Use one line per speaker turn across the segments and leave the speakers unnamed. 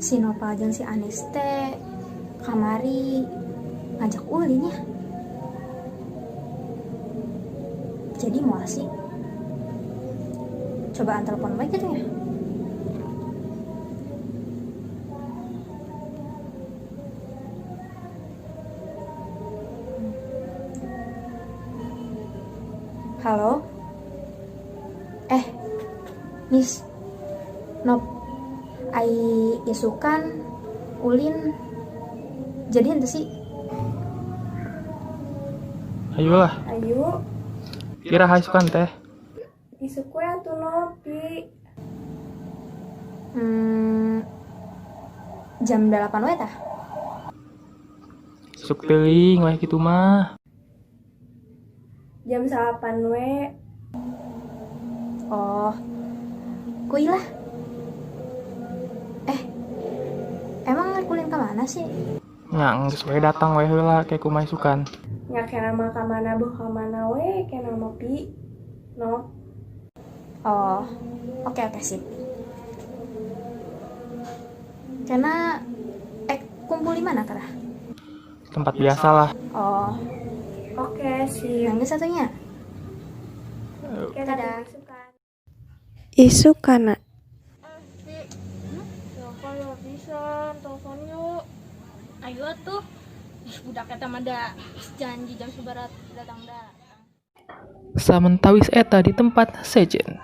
Si Nopal jeung si Anis teh kamari ngajak ulin ya. Jadi mau sih? Cobaan telepon baik gitu ya. Halo? Eh, Nis, Nop, ai isukan ulin jadi henteu sih?
Ayolah,
Ayo,
iraha isukan teh?
Isuk we atuh Nopi.
Jam 8 we tah?
Isuk teuing we kitu mah.
Jam 9 we.
Oh, kuy lah. Eh, emang rek ulin ka mana sih?
Nya geus we datang we heula ke kumaha isukan.
Nya kena mah ka mana boh ka mana we kena mah pi. No.
Oh, oke oke sip. Karena kumpul di mana tah?
Tempat biasa lah.
Oh.
Oke, sip.
Yang satunya.
Oke,
Dadah.
isukan.
Isukana.
Siapa ya bisa telepon yuk.
Ayo atuh. Ih, budak eta mah da janji jam sebarat datang datang.
Samentawis eta di tempat sejen.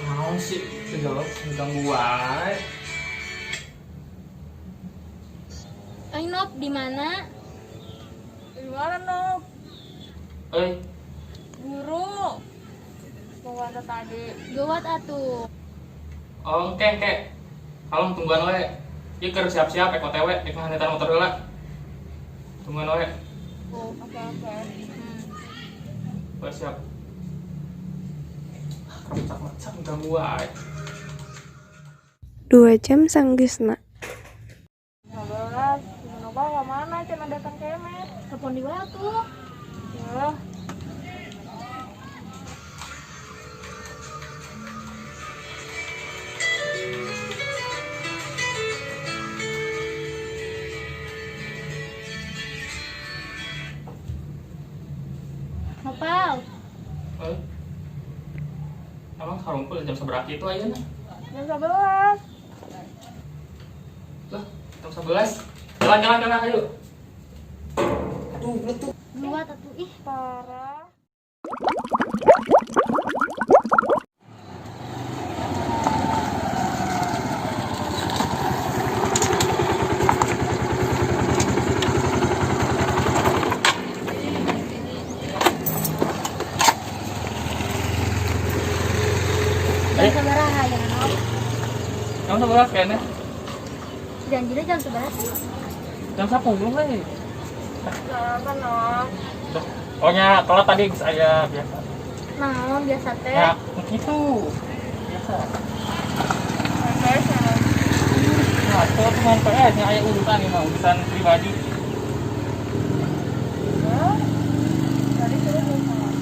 Naon sih, jelas ganggu wae.
Ayo Nop, di mana?
Di mana Nop?
Eh,
Guru. Mau ada tadi.
Gawat atuh.
Oh, oke, oke. Kalem tungguan we. Ieu keur siap-siap ek OTW, ek ngahaneutan motor heula. Tungguan we.
Oh, oke oke.
Baru siap. Kercak-kercak ganggu wae.
2 jam sanggeusna.
15, Nopal ka mana cenah datang kemet?
Telepon di wae atuh.
Ya.
Nopal.
Eh. Emang sarumpul jam sabaraha kitu ayeuna?
Jam 11.
Lah, jam 11. Jalan, jalan, jalan, ayo. Aduh, meletup.
Luat atuh ih.
Parah.
Jam sabaraha ya, Nop?
Jam 11 kayaknya.
Janjinya jam 11 sih.
Jam 10 we.
Apa Nop?
Oh nya, telat tadi geus aya biasa.
Naon biasa teh?
Ya, gitu. Biasa.
PS ya.
Nah, kalau cuma PS nya aya urusan ini mah, urusan pribadi.
Ya. Tadi suruh belum.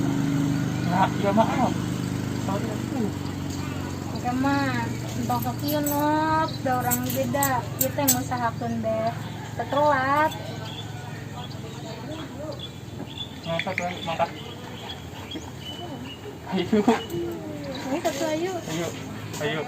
Nah, ya maaf. Sorry atuh.
Oke mah, entong sok ieu Nop, da orang beda. Kita yang ngusahakeun beh. Telat.
Nah, satu lagi, mangkat. Ayo.
Ayo satu ayo.
Ayo. Ayo.